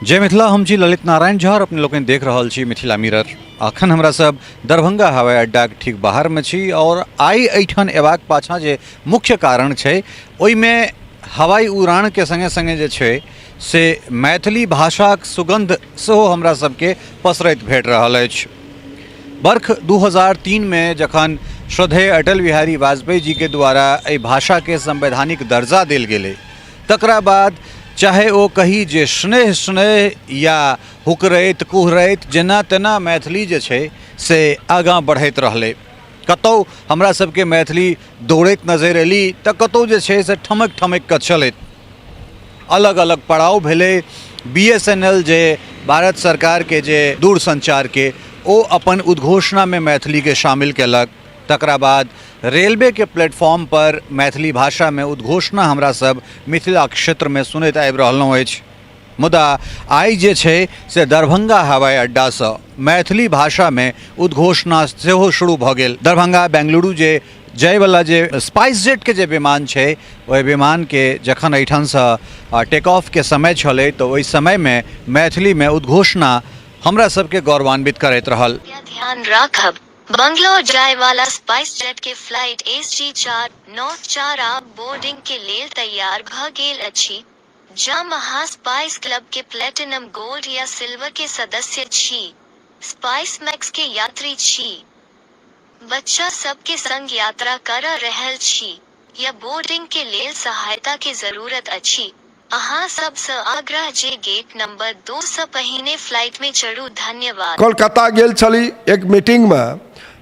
जय मिथिला। हम छी ललित नारायण झा और अपने लोकनि देख रहल छी मिथिला मिरर। अखन हमरा सब दरभंगा हवाई अड्डाके ठीक बाहरमे छी और आइ एहिठाम अयबाक पाछाँ जे मुख्य कारण छै ओहिमे हवाई उड़ानके सङ्गे सङ्गे जे छै से मैथिली भाषाक सुगन्ध सेहो हमरा सबके पसरैत भेट रहल अछि। बर्ख 2003 मे जखन श्रद्धेय अटल बिहारी वाजपेयी जीके द्वारा एहि भाषाके संवैधानिक दर्जा देल गेलै तकरा बाद चाहे ओ कही जे स्नेह स्नेह या हुकरैत कुहरैत जेना तेना मैथिली जे छै से आगाँ बढ़ैत रहलै। कतहु हमरा सबके मैथिली दौड़ैत नजरि अयली तऽ कतहु जे छै से ठमकि ठमकि कऽ चलैत अलग अलग पड़ाव भेलै। B S N L J Bharat सरकारके जे दूरसञ्चारके ओ अपन उद्घोषणामे मैथिलीके शामिल केलक। तकरा बाद रेलवेके प्लेटफॉर्म पर मैथिली भाषामे उद्घोषणा हमरा सब मिथिला क्षेत्रमे सुनैत आबि रहलहुँ अछि। मुदा आइ जे छै से दरभंगा हवाई अड्डासँ मैथिली भाषामे उद्घोषणा सेहो शुरू भऽ गेल। दरभंगा बेंगलुरु जे जाइवला जे स्पाइस जेटके जे विमान छै ओहि विमानके जखन एहिठामसँ टेक ऑफके समय छलै तऽ ओहि समयमे मैथिलीमे उद्घोषणा हमरा सबके गौरवान्वित करैत रहल। ध्यान राखब, बंगलोर जाय वाला स्पाइस जेट के फ्लाइट एस जी 494 आब बोर्डिंग के लेल तैयार भ गेल अछि। जँ अहाँ स्पाइस क्लब के प्लेटिनम, गोल्ड या सिल्वर के सदस्य छी, स्पाइस मैक्स के यात्री छी, बच्चा सब के संग यात्रा कर रहल छी या बोर्डिंग के लेल सहायता के जरूरत अछि, अहाँ सब सँ आग्रह जे गेट नंबर 2 सँ पहिने फ्लाइट में चढ़ू। धन्यवाद। कोलकाता गेल छली एक मीटिंगमे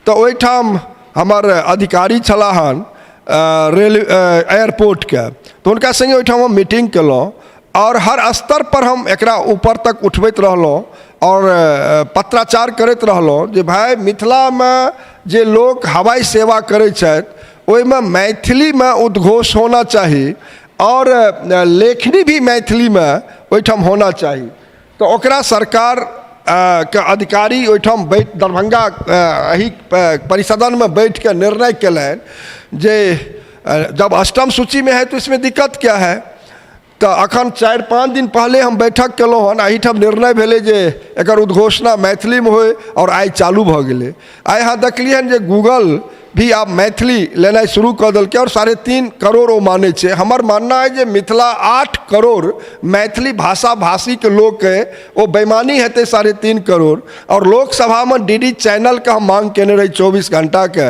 तऽ ओहिठाम हमर अधिकारी छलाह हन रेल एयरपोर्टके, तऽ हुनका सङ्गे ओहिठाम हम मीटिंग केलहुँ आओर हर स्तर पर हम एकरा ऊपर तक उठबैत रहलहुँ आओर पत्राचार करैत रहलहुँ जे भाय मिथिलामे जे लोक हवाई सेवा करै छथि ओहिमे मैथिलीमे उद्घोष होना चाही आओर लेखनी भी मैथिलीमे ओहिठाम होना चाही। तऽ ओकरा सरकार के अधिकारी ओहिठाम बैठ दरभंगा एहि परिसदनमे बैठिके निर्णय केलनि जे जब अष्टम सूचीमे है तो इसमें दिक्कत क्या है। तऽ अखन 4-5 दिन पहले हम बैठक केलहुँ हन, एहिठाम निर्णय भेलै जे एकर उद्घोषणा मैथिलीमे होइ आओर आइ चालू भऽ गेलै। आइ अहाँ देखलियै हन जे गूगल भी आब मैथिली लेनाइ शुरू कऽ देलकै आओर 3.5 करोड़ ओ मानै छै। हमर मानना अइ जे मिथिला 8 करोड़ मैथिली भाषा भाषीके लोक अइ, ओ बेईमानी हेतै 3.5 करोड़। आओर लोकसभामे डी डी चैनलके हम मांग केने रही 24 घंटाके,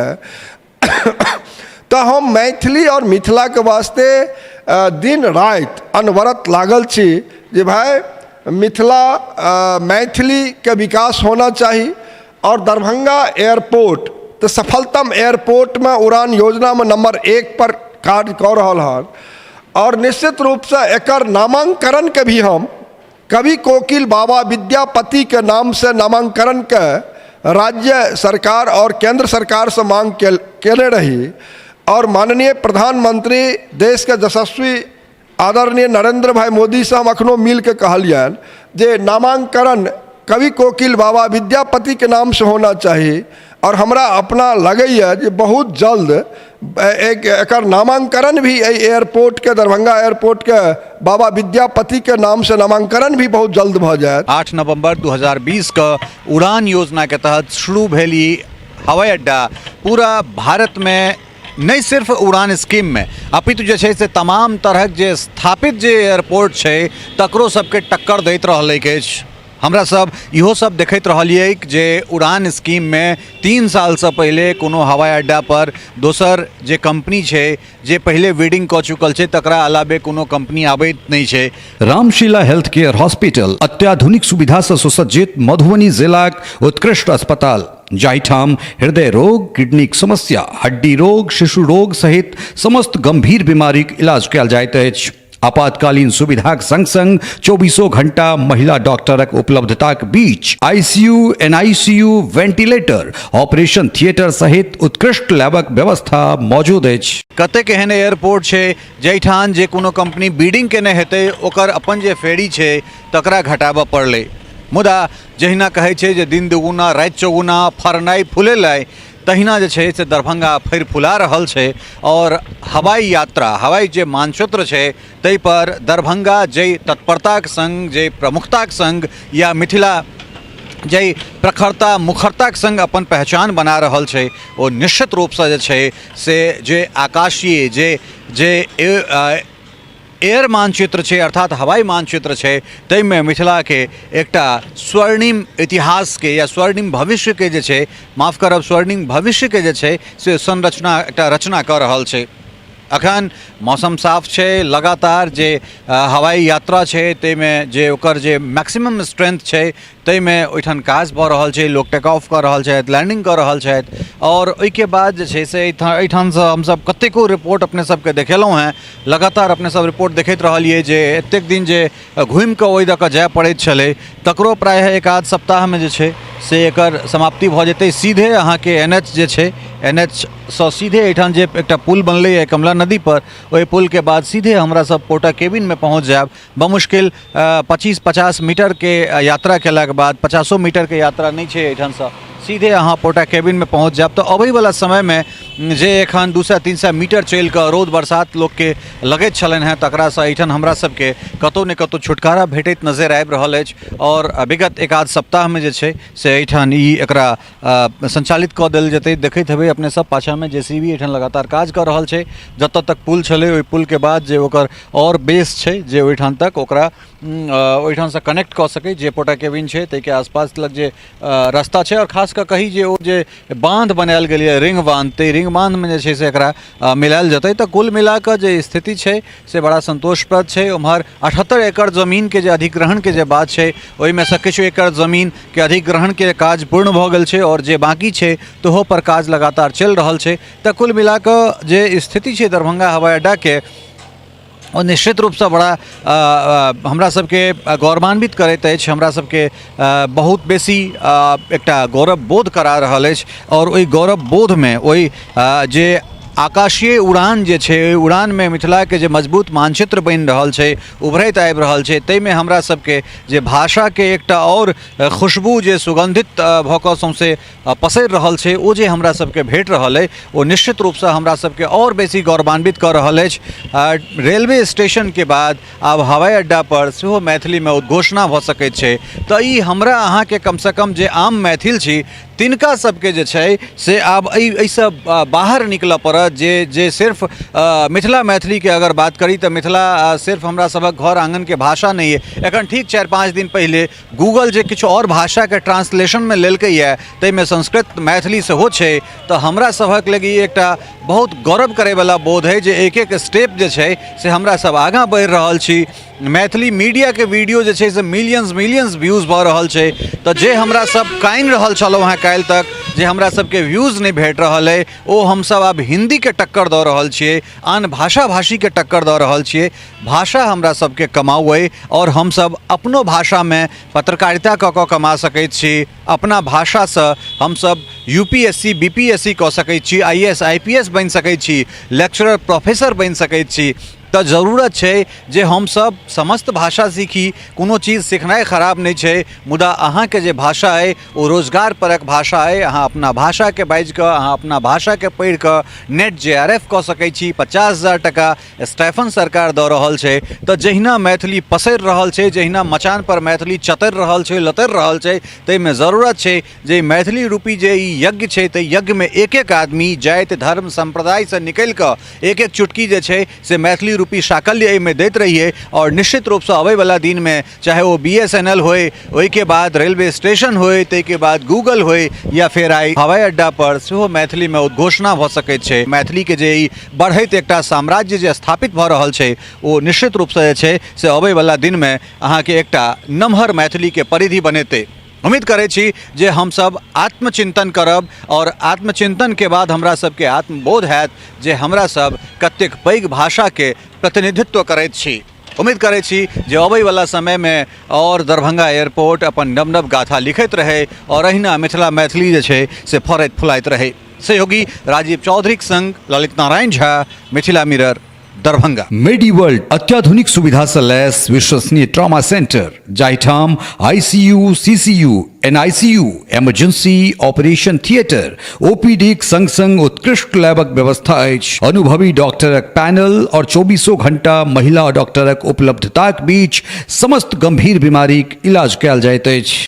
तऽ हम मैथिली आओर मिथिलाके वास्ते दिन राति अनवरत लागल छी जे भाय मिथिला मैथिलीके विकास होना चाही। आओर दरभंगा एयरपोर्ट तऽ सफलतम एयरपोर्टमे उड़ान योजनामे नम्बर 1 पर कार्य कऽ रहल हन आओर निश्चित रूपसँ एकर नामाङ्करणके भी हम कवि कोकिल बाबा विद्यापतिके नामसँ नामाङ्करणके राज्य सरकार आओर केन्द्र सरकारसँ मांग केने रही। आओर माननीय प्रधानमंत्री देशके यशस्वी आदरणीय नरेंद्र भाई मोदीसँ हम अखनो मिलके कहलियनि जे नामाङ्करण कवि कोकिल बाबा विद्यापतिके नामसँ होना चाही। आओर हमरा अपना लगैए जे बहुत जल्द एक एकर नामाङ्करण भी एहि एयरपोर्टके दरभंगा एयरपोर्टके बाबा विद्यापतिके नामसँ नामाङ्करण भी बहुत जल्द भऽ जायत। 8 नवंबर 2020 के उड़ान योजना के तहत शुरू भेल ई हवाई अड्डा पूरा भारत में नहि सिर्फ उड़ान स्कीम में अपितु जे छै से तमाम तरहक जे स्थापित जे एयरपोर्ट छै तकरो सबके टक्कर दैत रहलैक अछि। हमरा सब इहो सब देखैत रहलियै जे उड़ान स्कीम में 3 सालसँ पहिले कोनो हवाई अड्डा पर दोसर जे कंपनी छै जे पहिले बिडिंग कऽ चुकल छै तकरा अलावे कोनो कंपनी आबैत नहि छै। रामशिला हेल्थ केयर हॉस्पिटल अत्याधुनिक सुविधा सँ सुसज्जित मधुबनी जिलाक उत्कृष्ट अस्पताल, जाहिठाम हृदय रोग, किडनीक समस्या, हड्डी रोग, शिशु रोग सहित समस्त गंभीर बीमारीक इलाज कयल जाइत अछि। आपातकालीन सुविधाक संग संग 24 घंटा महिला डॉक्टरक उपलब्धताक बीच ICU, NICU, ventilator, operation theatre सहित उत्कृष्ट लैबक व्यवस्था मौजूद अछि। कतेक एहन एयरपोर्ट छै जाहिठाम जे कोनो कंपनी बिडिंग केने हेतै ओकर अपन जे फेरी छै तकरा घटाबऽ पड़लै। मुदा जहिना कहै छै जे दिन दुगुना राति चौगुना, फरनाइ फुलेनाइ, तहिना जे छै से दरभंगा फरि फुला रहल छै आओर हवाई यात्रा, हवाई जे मानचित्र छै ताहिपर दरभंगा जाहि तत्परताके सङ्ग, जाहि प्रमुखताके सङ्ग या मिथिला जाहि प्रखरता मुखरताके सङ्ग अपन पहचान बना रहल छै, ओ निश्चित रूपसँ जे छै से जे आकाशीय जे जे एयर मानचित्र छै अर्थात हवाई मानचित्र छै, ताहिमे मिथिलाके एकटा स्वर्णिम इतिहासके या स्वर्णिम भविष्यके जे छै, माफ करब, स्वर्णिम भविष्यके जे छै से संरचना एकटा रचना कऽ रहल छै। अखन मौसम साफ छै, लगातार जे हवाई यात्रा छै ताहिमे जे ओकर जे मैक्सिमम स्ट्रेंथ छै ताहिमे ओहिठाम काज भऽ रहल छै, लोक टेक ऑफ कऽ रहल छथि, लैंडिंग कऽ रहल छथि आओर ओहिके बाद जे छै से एहिठामसँ हमसभ कतेको रिपोर्ट अपने सबके देखेलहुँ हेँ। लगातार अपने सब रिपोर्ट देखैत रहलियै जे एतेक दिन जे घुमिकऽ ओहि दऽ कऽ जाय पड़ैत छलै तकरो प्रायः एक आध सप्ताहमे जे छै से एकर समाप्ति भऽ जेतै। सीधे अहाँके एन एच जे छै, एन एच सँ सीधे एहिठाम जे एकटा पुल बनलैए कमला नदीपर, ओहि पुलके बाद सीधे हमरा सब पोर्टा केबिनमे पहुँच जायब। बमुश्किल 25-50 मीटरके यात्रा केलाके बाद, 50 मीटरके यात्रा नहि छै, एहिठामसँ सीधे अहाँ पोर्टा केबिनमे पहुँच जायब। तऽ अबैवला समयमे जे एखन 200-300 मीटर चलिकऽ रौद बरसात लोकके लगैत छलनि हेँ तकरासँ एहिठाम हमरा सबके कतहु ने कतहु छुटकारा भेटैत नजरि आबि रहल अछि आओर विगत एक आध सप्ताहमे जे छै से एहिठाम ई एकरा सञ्चालित कऽ देल जेतै। देखैत हेबै अपने सब पाछाँमे जे सी बी एहिठाम लगातार काज कऽ रहल छै। जतऽ तक पुल छलै ओहि पुलके बाद जे ओकर आओर बेस छै जे ओहिठाम तक ओकरा ओहिठामसँ कनेक्ट कऽ सकै, जे पोटा केबिन छै ताहिके आसपास लग जे रास्ता छै आओर खास कऽ कही जे ओ जे बाँध बनायल गेलैए रिंग बाँध, ताहि रिंग बाँधमे जे छै से एकरा मिलायल जेतै। तऽ कुल मिलाकऽ जे स्थिति छै से बड़ा सन्तोषप्रद छै। ओम्हर 78 एकड़ जमीनके जे अधिग्रहणके जे बात छै ओहिमे सँ किछु एकड़ जमीनके अधिग्रहणके काज पूर्ण भऽ गेल छै आओर जे बाँकी छै तहोपर काज लगातार चलि रहल छै। तऽ कुल मिलाकऽ जे स्थिति छै दरभंगा हवाई अड्डाके ओ निश्चित रूपसँ बड़ा हमरा सबके गौरवान्वित करैत अछि, हमरा सबके बहुत बेसी एकटा गौरव बोध करा रहल अछि आओर ओहि गौरव बोधमे ओहि जे आकाशीय उड़ान जे छै ओहि उड़ानमे मिथिलाके जे मजबूत मानचित्र बनि रहल छै, उभरैत आबि रहल छै, ताहिमे हमरा सबके जे भाषाके एकटा आओर खुशबू जे सुगन्धित भऽ कऽ सौँसे पसरि रहल छै ओ जे हमरा सबके भेट रहल अइ ओ निश्चित रूपसँ हमरा सबके आओर बेसी गौरवान्वित कऽ रहल अछि। रेलवे स्टेशनके बाद आब हवाई अड्डापर सेहो मैथिलीमे उद्घोषणा भऽ सकैत छै तऽ ई हमरा अहाँके कमसँ कम जे आम मैथिल छी तिनका सबके जे छै से आब एहिसँ बाहर निकलऽ पड़त। जे जे सिर्फ मिथिला मैथिलीके अगर बात करी तऽ मिथिला सिर्फ हमरा सभक घर आङ्गनके भाषा नहि अइ। एखन ठीक 4-5 दिन पहिले गूगल जे किछु आओर भाषाके ट्रांसलेशनमे लेलकैए ताहिमे संस्कृत मैथिली सेहो छै। तऽ हमरा सभक लग ई एकटा बहुत गौरव करैवला बोध अइ जे एक एक स्टेप जे छै से हमरा सब आगाँ बढ़ि रहल छी। मैथिली मीडियाके वीडियो जे छै से मिलियंस मिलियंस व्यूज भऽ रहल छै। तऽ जे हमरा सब कानि रहल छलहुँ हेँ काल्हि तक जे हमरा सबके व्यूज नहि भेट रहल अइ ओ हमसब आब हिन्दीके टक्कर दऽ रहल छियै, आन भाषा भाषीके टक्कर दऽ रहल छियै। भाषा हमरा सबके कमाउ अइ आओर हमसब अपनो भाषामे पत्रकारिता कऽ कऽ कमा सकैत छी। अपना भाषासँ हमसब U P S C, B P S C कऽ सकैत छी, I A S, I P S बनि सकैत छी, लेक्चरर प्रोफेसर बनि सकैत छी। तऽ जरूरत छै जे हमसब समस्त भाषा सीखी। कोनो चीज सिखनाइ खराब नहि छै, मुदा अहाँके जे भाषा अइ ओ रोजगार परक भाषा अइ। अहाँ अपना भाषाके बाजिकऽ, अहाँ अपना भाषाके पढ़िकऽ नेट जे आर एफ कऽ सकै छी। 50,000 टका स्टाइफन सरकार दऽ रहल छै। तऽ जहिना मैथिली पसरि रहल छै, जहिना मचानपर मैथिली चतरि रहल छै, लतरि रहल छै, ताहिमे जरूरत छै जे मैथिली रूपी जे ई यज्ञ छै ताहि यज्ञमे एक एक आदमी जाति धर्म सम्प्रदायसँ निकलि कऽ एक एक चुटकी जे छै से मैथिली रूपी साकल्य एहिमे दैत रहियै आओर निश्चित रूपसँ अबैवला दिनमे चाहे O B S N L होइ, ओहिके बाद रेलवे स्टेशन होइ, ताहिके बाद गूगल होइ या फेर आइ हवाई अड्डापर सेहो मैथिलीमे उद्घोषणा भऽ सकैत छै। मैथिलीके जे ई बढ़ैत एकटा साम्राज्य जे स्थापित भऽ रहल छै ओ निश्चित रूपसँ जे छै से अबैवला दिनमे अहाँके एकटा नमहर मैथिलीके परिधि बनेतै। उम्मीद करै छी जे हमसब आत्मचिंतन करब आओर आत्मचिंतनके बाद हमरा सबके आत्मबोध हैत जे हमरा सब कतेक पैघ भाषाके प्रतिनिधित्व करैत छी। उम्मीद करै छी जे अबैवला समयमे आओर दरभंगा एयरपोर्ट अपन नव नव गाथा लिखैत रहै आओर अहिना मिथिला मैथिली जे छै से फड़ैत फुलाइत रहै। सहयोगी राजीव चौधरीक संग ललित नारायण झा, मिथिला मिरर, दरभंगा। मेडिवर्ल्ड अत्याधुनिक सुविधा से लैस विश्वसनीय ट्रॉमा सेंटर, जाहिठाम ICU, CCU, NICU, emergency operation theatre, ओपीडीक संग संग उत्कृष्ट लैबक व्यवस्था अछि। अनुभवी डॉक्टरक पैनल और 24 घंटा महिला डॉक्टरक उपलब्धताक बीच समस्त गंभीर बीमारीक इलाज कयल जाइत अछि।